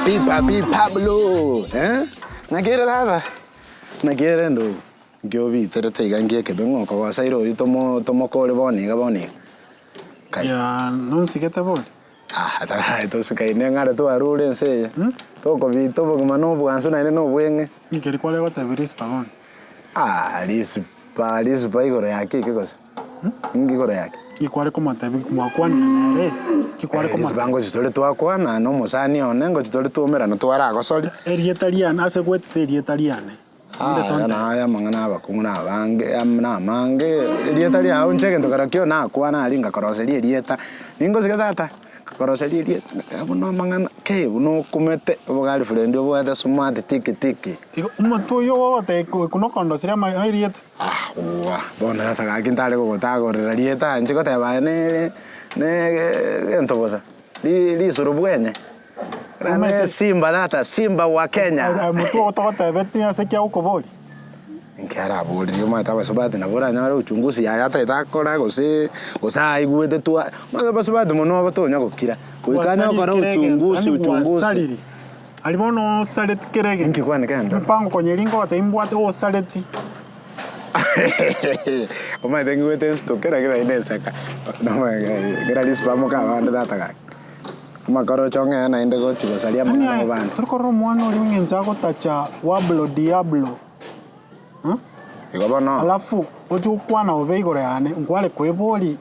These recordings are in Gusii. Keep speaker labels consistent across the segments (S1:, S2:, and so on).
S1: Papi papi Pablo eh? Naki ere tata? Naki ere ndugu? Nki obiterete iga nki ekebe ng'a okogosaire oyio tomo tomokore bono iga bono iga? Kai.
S2: Yaa nonsigete bori?
S1: Ah tata aye tosikaine ng'are twarure ense eye, tokobita obogima na obwansu naende na obweng'e.
S2: Ninki keria kware gotebia Rispa bono?
S1: Ah Rispa, Rispa igoro yake eke gose? Inki igoro yake?
S2: Inki kware komotebia mwakwanire nere? Inki kware
S1: Rispa
S2: komotebia?
S1: ngochi tore twakwana na omosani one, ngochi tore twaumerana twaragosoria.
S2: Erieta riane, ase gwetete erieta riane.
S1: Aya naye amang'ana abakungu nabange namange, erieta riao inche egento kerokio nakwana aria ngakoroseria erieta, ningosike tata, ngakoroseria erieta ngateba buna amang'ana kei buna okumete obogirlfriend obwate smart tiki tiki.
S2: Igo omotwe oyio ogotebia ekwe nokondoseria ama erieta.
S1: Ah owa, bono tata gaki ntare gogotagorera rieta inche goteba aye ne ne egento bosa, ri risoro bwenye.
S2: Omanyete-
S1: Simba tata, Simba wa Kenya.
S2: Aye motwe ogo togotebetie ase ki agokoboria?
S1: Inki araboririe omanyete abasubati nabo oranyore uchunguzi yaye atagete akore gose gose aigwete twa omanyete abasubati mono abo tonya gokira goika onye okore uchunguzi uchunguzi.
S2: Gwasariri. Aria bono osareti kera egento.
S1: Inki kwani kende?
S2: Mpango konya eri ngogotebia mbwate osareti.
S1: Omanyete ngigwete ensitoke lakini naende enseka kera risipa amo kabande tata gaki. Amakorocho ong'ee naende gochia gosaria amang'ana
S2: Yaani
S1: abo bande.
S2: tori korora omwana oria eng'encho agotacha wablo diablo eh?
S1: Igo bono.
S2: Alafu oche gokwana bobe igoro yane nkware kweboria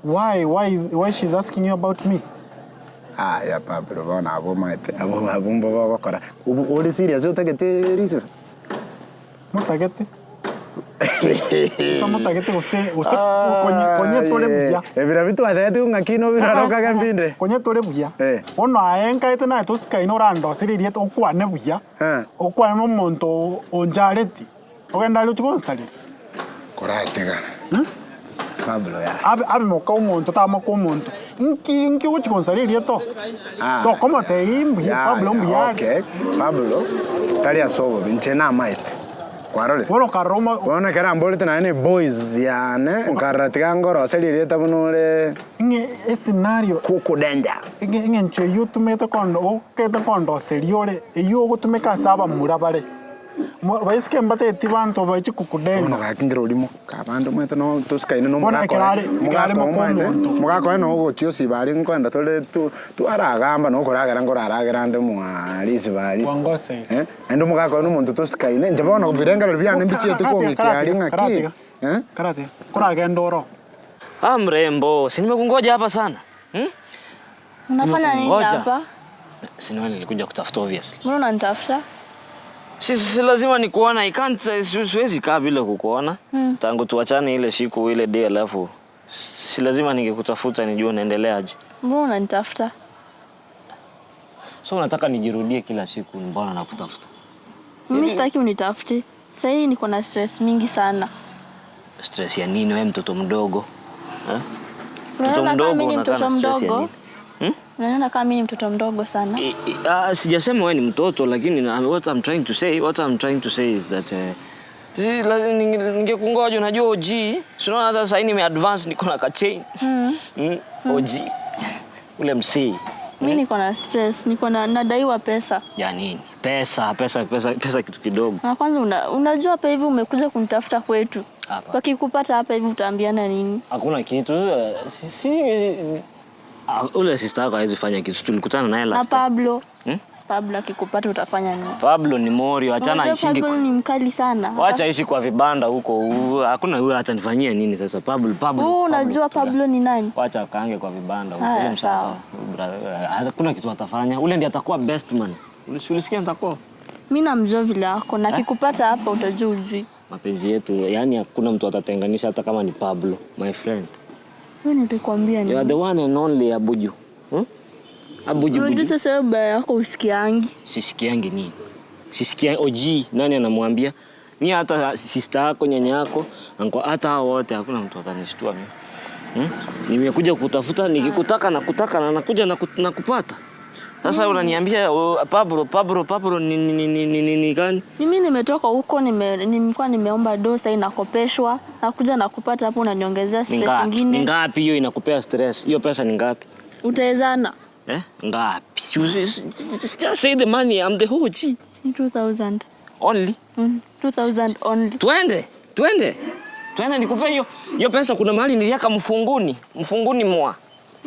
S2: why why is why she's asking you about me?
S1: Aya Pablo bono abwo omanyete abwo abwo mbobe ogokora. Obo ore serious otagete risiba?
S2: Motagete? Motagete gose gose konye konye tore buya.
S1: Ebira bitwatebetigwe ng'aki nobirore okage mbinde.
S2: Konye tore buya.
S1: Eh.
S2: Bono aye nkaete naye tosikaine orandosere erieta okwane buya,
S1: Eh.
S2: okwane na omonto onchareti, ogende aria ochie gonsareria.
S1: Koratiga. Pablo yaya.
S2: Abe abe moka omonto tamoka omonto, nki nki ogochi gonsareria erieta oo?
S1: Ah.
S2: Tokomotebia mbuya
S1: Yaya,
S2: Pablo mbuya are.
S1: okay. Pablo, tari ase obobe, inche namaete. Kwarorire?
S2: Bono okarora omo
S1: Bono ekero amborete naye ne boys yane, nkarora tiga ngoroserie erieta buna ore
S2: ng'e escenario
S1: kuku danger.
S2: Eng'e eng'encho eyio otumete kondo okete kondoseria ore, eyio ogotumeka ase abamura bare. Mo baisike mbateti banto ba
S1: Bono
S2: chikukudenja.
S1: gaki nkere orimo, kabande omanyete no tosikaine na
S2: Bono
S1: omogaka
S2: ekero
S1: oye,
S2: are ekero
S1: omogaka
S2: are
S1: oye
S2: moka
S1: omanyete,
S2: omonto.
S1: omogaka oye no ogochia osiba aria nkoenda tore tu twaragamba na okoragera nkoraragera ande mwa risiba aria.
S2: Kwangoseire.
S1: Eh, naende omogaka oye na omonto tosikaine, inche bono birengereri biane mbichieti kong'ikia aria ng'aki,
S2: Karatiga,
S1: eh.
S2: karatiga, koragende oro.
S3: Ah, mrembo, si nimekungoja hapa sana hmm?
S4: Unafanya nini
S3: Nimekungoja.
S4: hapa?
S3: Si niwe nilikuja kutafuta obviously.
S4: Mbona unanitafuta?
S3: Si, si, si lazima nikuona. I can't, si- siwezi kaa bila kukuona. Tangu tuachane ile siku ile day alafu si lazima ningekutafuta nijue unaendeleaje.
S4: Mbona unanitafuta?
S3: So unataka nijirudie kila siku, mbona nakutafuta?
S4: Mimi sitaki unitafute. Sasa hii niko na stress mingi sana.
S3: Stress ya nini wewe mtoto mdogo? Eh? Mtoto
S4: Unaona kama
S3: mdogo
S4: mimi ni
S3: unakaa
S4: mtoto
S3: na stress ya
S4: mdogo?
S3: nini? Hmm?
S4: Unaona kama mimi ni mtoto mdogo sana?
S3: I- i- ah, sijasema wewe ni mtoto lakini na- what I'm trying to say, what I'm trying to say is that eh, si, la- ninge- ningekungoja unajua OG, si unaona hata sasa nime advance niko na kachain. Mm. OG. Ule msii.
S4: Mimi niko na stress, niko na nadaiwa pesa.
S3: Ya nini? Pesa, pesa, pesa, pesa kitu kidogo.
S4: Na kwanza una, unajua hapa hivi umekuja kunitafuta kwetu.
S3: Hapa.
S4: Wakikupata hapa hivi utaambiana nini?
S3: Hakuna kitu. eh, Si, si ah, ule sister yako hawezi fanya kitu. Tulikutana naye
S4: Na
S3: last time.
S4: Pablo.
S3: Hmm?
S4: Pablo akikupata utafanya nini?
S3: Pablo ni morio, achana
S4: Unajua
S3: aishingi.
S4: Pablo ni mkali sana.
S3: Wacha aishi kwa vibanda huko. u- Hakuna huyo atanifanyia nini sasa Pablo, Pablo.
S4: Wewe unajua
S3: Pablo.
S4: Pablo ni nani?
S3: Wacha akaange kwa vibanda huko.
S4: Haya,
S3: Ule msaka.
S4: sawa.
S3: Brother, Hakuna kitu atafanya. Ule ndiye atakuwa best man. Ulisi- Ulisikia nitakuwa
S4: Mimi namjua vile ako na akikupata hapa utajua ujui.
S3: mapenzi yetu, yani hakuna mtu atatenganisha hata kama ni Pablo, my friend.
S4: Wewe nilikwambia
S3: You are
S4: nini?
S3: the one and only Abuju. Hmm? Abuju
S4: Unajua
S3: buju.
S4: sasa hiyo baya yako usikiangi.
S3: Sisikiangi nini? Sisikia OG nani anamwambia? Mi hata sister yako, nyanya yako, anko hata hao wote hakuna mtu atanishtua mimi. Hmm? Nimekuja kutafuta nikikutaka na kutaka na nakuja na, na kupata. Sasa unaniambia oh, Pablo Pablo Pablo ni ni ni ni, ni, ni, ni gani?
S4: Mimi nimetoka huko nime, nilikuwa nimeomba do sasa inakopeshwa. Nakuja na kupata hapo unaniongezea
S3: Ni
S4: stress
S3: ngapi? Ni
S4: ingine.
S3: ngapi hiyo inakupea stress? Hiyo pesa ni ngapi?
S4: Utawezana.
S3: Eh, ngapi? Just say the money, I'm the OG.
S4: Ni 2000.
S3: Only.
S4: 2000 only.
S3: Twende, twende. Twende nikupe hiyo. Hiyo pesa kuna mahali niliweka mfunguni, mfunguni mwa.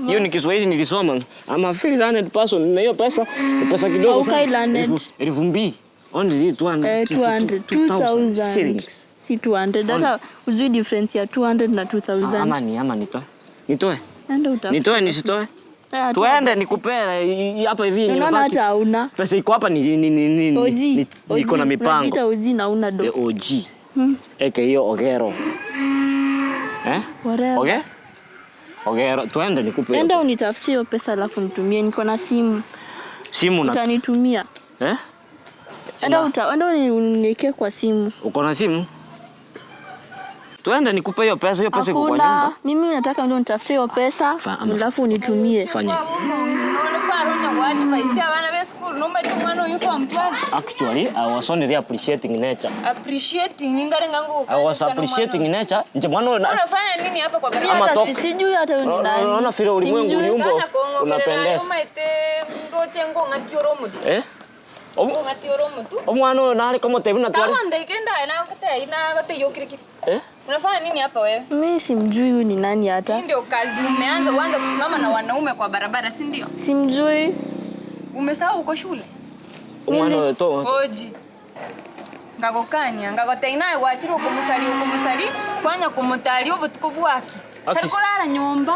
S3: Hiyo ni Kiswahili nilisoma. I'm a very learned person. Na hiyo pesa ni pesa kidogo
S4: Haukai
S3: sana.
S4: learned.
S3: 2000. Only 200.
S4: Eh, 200, 2000.
S3: shillings.
S4: Si 200. Hata ujui difference ya 200 na 2000.
S3: Ama ni ama nitoe. Nitoe.
S4: Enda utafute.
S3: Nitoe nisitoe.
S4: Eh,
S3: Twende
S4: basi.
S3: nikupe hapa hivi
S4: Unaona
S3: nimebaki.
S4: hata hauna.
S3: Pesa iko hapa ni ni ni ni
S4: OG.
S3: ni- niko na
S4: OG.
S3: mipango.
S4: Unajiita OG na una
S3: The
S4: do.
S3: OG. Eke hiyo Ogero. Eh?
S4: Whatever.
S3: Oge? Ogero, twende nikupe. hiyo
S4: Enda
S3: pesa.
S4: unitafutie hiyo pesa alafu nitumie, niko na simu.
S3: Simu na
S4: Utanitumia.
S3: eh?
S4: Enda uta, enda uniwekee kwa simu.
S3: Uko na simu? Twende nikupe hiyo pesa, hiyo pesa iko kwa nyumba.
S4: Hakuna, mimi nataka ndio nitafutie hiyo pesa
S3: Fa- ama-
S4: alafu unitumie.
S3: Fanya. Actually, I was only appreciating nature. I was appreciating nature. Nje mwana na
S5: Unafanya nini hapa kwa
S4: Mimi
S3: Ama
S4: hata
S3: toka.
S4: si- sijui hata huyu ni nani.
S3: Unaona vile ulimwengu
S4: Simjui.
S3: uliumbwa unapendeza. Eh? Omwana oyo nare komotebi na tware. Eh?
S5: Unafanya nini hapa wewe?
S4: Mimi simjui huyu ni nani hata.
S5: Hii ndio kazi umeanza, uanze kusimama na wanaume kwa barabara, si ndio?
S4: Simjui.
S5: Umesahau uko shule?
S3: Omwana oyo to
S5: Oji. Ngagokania, ngagoteina gwachire okumusari okumusari, kwanya kumutari obutuko bwaki.
S3: Aki-
S5: Tari kurara nyumba.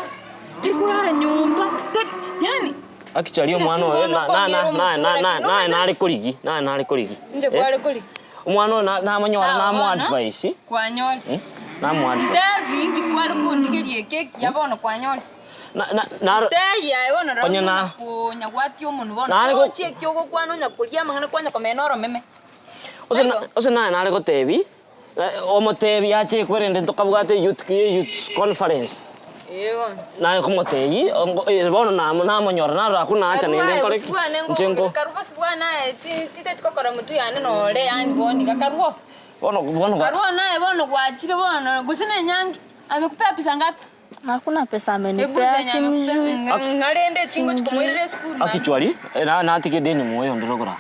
S5: Tari kurara nyumba. Tari yani
S3: Actually omwana oyo na na na na na na na nare korigi, na nare korigi.
S5: nje kware kuri.
S3: Omwana oyo namanyora
S5: Sawa,
S3: namu
S5: bono.
S3: advice.
S5: Kwanyori.
S3: Namu advice.
S5: Ndebi kware kundigeria ekeki ya bono kwanyori.
S3: Na na na
S5: Ndebi aye bono rora
S3: Konya na-
S5: kunya gwatia omonwe bono.
S3: Nare go-
S5: Ochie ekio ogokwana onya koria amang'ana kwanya komena oromeme.
S3: Ose na ose naye nare gotebi omotebi ache kwerende ntokabwate youth youth conference.
S5: Ee bono.
S3: Nare komotebi bono namo namonyora narora kunacha naende nkore ki? Inche nko
S5: Karubo sibwana tite tikokora mutu yane nore yani boni gakaruo.
S3: bono bono
S5: Karuo naye bono gwachire bono gose ne nyangi amekupea pesa ngapi?
S4: Hakuna pesa
S5: Hebu
S4: amenipea,
S5: zenye
S4: simjui.
S5: amekupea. Ngarende chingo chikomwirire school.
S3: actually na natige deni moyo ndirogora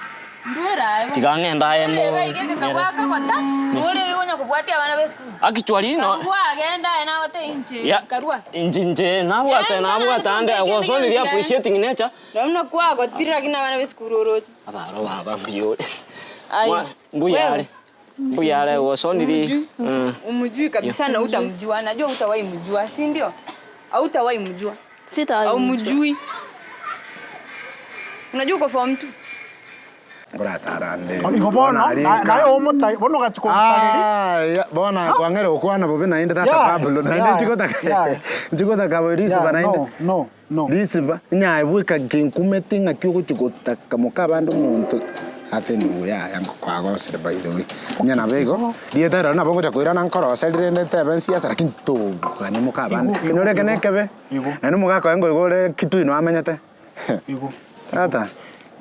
S5: Ndwera.
S3: tiga ng'enda emo
S5: Igeke kagwata nore igonya kubwatia abana be school.
S3: actually no
S5: Karua agenda na gote inche
S3: ya
S5: karua.
S3: inche inche nabwate
S5: Yeah,
S3: nabwate ande I was only appreciating nature
S5: Namna kwa gotira kina abana be school oroche.
S3: abaro baba mbiyore
S5: Ai.
S3: mbuyare mbuyare was only
S5: Umjui kabisa na utamjua. Najua utawahi mjua, si ndio? Hautawahi mjua.
S4: Sitawahi
S5: Au
S4: mjua.
S5: mjui. Unajua uko form 2.
S1: Ngoratarande.
S2: Igo bono, naye omotai, bono ogachi komusareri.
S1: Ah, ya, bona kwang'era okwana bobe naende tata
S2: Yeah,
S1: Pablo naende
S2: yeah,
S1: nchigotaka
S2: yeah.
S1: nchigotaka risiba
S2: Yeah,
S1: naende
S2: no, no, no.
S1: risiba inyaye bweka kinkumete ng'aki ogochigotaka moka abande omonto ate ndugu yaya kwagosire by the way inya nabo igo rieta ero nabo ngocha koirana nkorose rirende tebe nsiasa lakini tobukane moka abande
S2: Igo, igo,
S1: kenyore eke
S2: igo.
S1: nekebe
S2: Igo.
S1: naende omogaka oye ngoiga ore kitui amenyete
S2: Igo.
S1: tata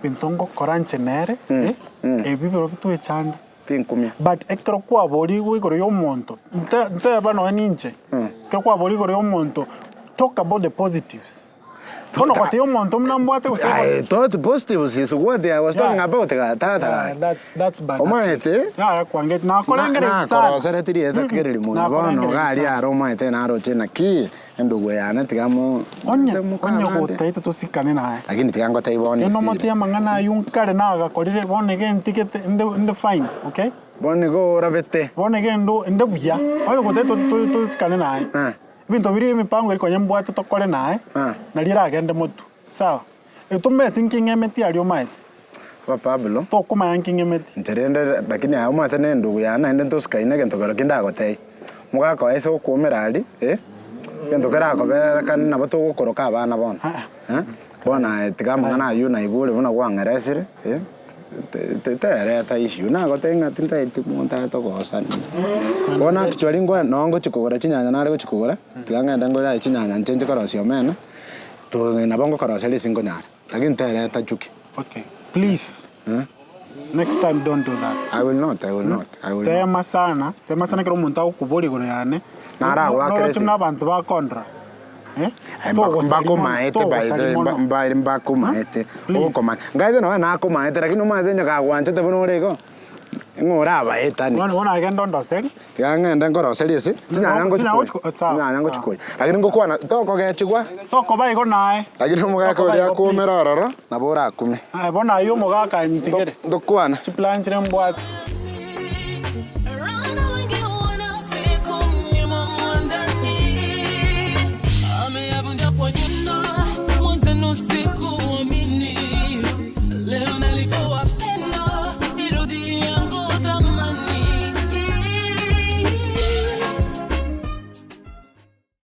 S2: Binto ngokora inche nere, eh, ebi biro bitwechanda.
S1: tinkumia
S2: But ekero kwaborigwe igoro ya omonto, nte- nteba noe ninche, ekero kwaborigwe igoro ya omonto, talk about the positives. Bono gotebia omonto buna mbwate gose
S1: I thought positives is what I was talking
S2: Yeah.
S1: about tata
S2: Yeah, that's bad.
S1: Omaete
S2: Yeah, kwange nakorengereria sana.
S1: nakorosereti rieta kereri mono bono
S2: Nakorengereria
S1: gari
S2: sana.
S1: aro omaete naroche naki endugu yane tigamo
S2: Onye onye gotaete tosikane naye.
S1: lakini tiga ngotei bono
S2: Eno
S1: esiri.
S2: mote amang'ana aywo nkare nagakorire bono iga entigete inde inde fine, okay?
S1: bono igo orabete
S2: Bono iga endo inde buya. Onye gotaete tosikane naye.
S1: Eh.
S2: Ebinto biria emipango eri konya mbwate tokore naye.
S1: Eh.
S2: Nari eragende motu. Sawa. Etomanyeti nki ng'emeti aria omaete.
S1: Ba Pablo
S2: Tokomanya nki ng'emeti.
S1: inche rende lakini aye omanyete na endugu yane naende ntosikaine egento kero ki ndagotebia. Omogaka oye ase gokoumera aria eh, egento kerakoberekane nabo togokoroka abana bono.
S2: Ah.
S1: Eh, bono aye tiga amang'ana aywo naigure buna kwang'eresire eh, tereta issue nagotebia ng'a tintaeti monto aye togosani. Bono actually nkwe noo ngochi kogora chinyanya nare gochi kogora, tiga ng'ende ngore aye chinyanya inche nche korosia omena, to nabo ngokoroseria ase nkonyara, lakini tereta chuki.
S2: Okay. Please.
S1: Eh?
S2: Next time don't do that.
S1: I will not, I will not, I will not.
S2: Tema sana, tema sana ekero omonto agokoboria igoro yane.
S1: Nara agwakere
S2: Noroche
S1: ase.
S2: buna abanto bakondora. Eh?
S1: Aye mbako-
S2: Togosari mono,
S1: mbakomaete by the way,
S2: togosari mono.
S1: mba- mba- mbakomaete.
S2: Please.
S1: Okomanya. Ngaete nonya nakomaete lakini omanyete onye kagwanchete buna ore igo, ng'o orabaetanie.
S2: Bono bono agende ondoseri.
S1: Tiga ng'ende nkoroserie ase chinyanya
S2: Chinyanya
S1: ngochikoria.
S2: ngochiko- sawa,
S1: Chinyanya
S2: sawa.
S1: ngochikoria. Lakini ngokwana tokogechigwa,
S2: Tokoba igo naye.
S1: lakini omogaka
S2: Tokoba
S1: oria
S2: igo,
S1: akumera
S2: please.
S1: ororo, nabo orakume.
S2: Aye bono ayio omogaka ntigere.
S1: Ntokwana.
S2: Chiplan chire mbwate.